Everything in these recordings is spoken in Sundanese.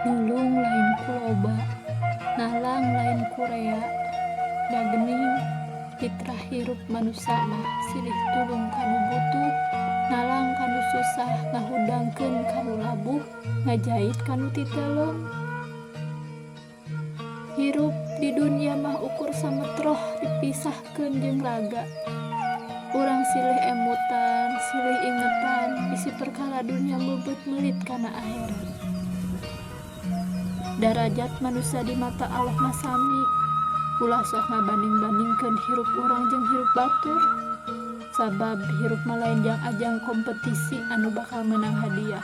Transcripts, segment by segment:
Nulung lain ku loba, nalang lain ku rea. Da geuning fitrah hirup manusa mah silih tulung ka nu butuh, nalang ka nu susah, ngahudangkeun ka nu labuh, ngajait ka nu titeleung. Hirup di dunya mah ukur sametroh dipisahkeun jeung raga. Urang silih emutan, silih ingetan bisi perkara dunya meubeut meulit kana aherat. Darajat manusa di mata Allah mah sami, ulah sok ngabanding-bandingkeun hirup urang jeung hirup batur. Sabab hirup mah lain jang ajang kompetisi anu bakal meunang hadiah.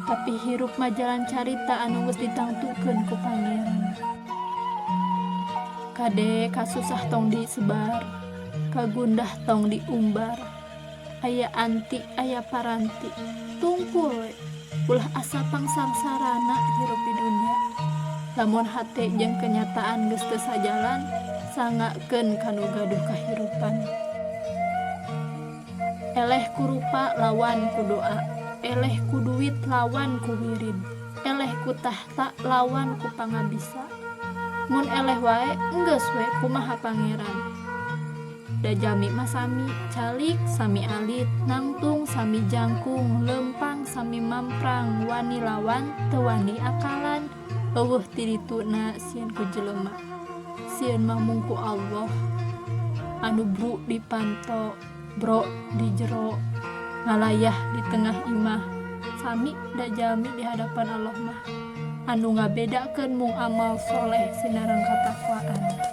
Tapi hirup mah jalan carita anu geus ditangtukeun ku Pangeran. Kade kasusah tong disebar, kagundah tong diumbar. Aya anti aya paranti, tungkul we. Ulah asa pangsangsarana hirup di dunya. Lamun hate jeung kenyataan geus teu sajalan, sangakeun ka nu gaduh kahirupan. Eleh ku rupa lawan ku doa, eleh ku duit lawan ku wirid, eleh ku tahta lawan ku pangabisa. Mun eleh wae enggeus we kumaha Pangeran. Da jalmi mah sami calik sami alit, nangtung sami jangkung, leumpang sami mamprang, wani lawan teu wani akalan. Euweuh ti dituna sieun ku jelema, sieun mah mung ku Allah. Anu bru di panto, bro di jero, ngalayah di tengah imah, sami da jalmi di hadapan Allah mah. Anu ngabedakeun mung amal soleh sinareng katakwaan.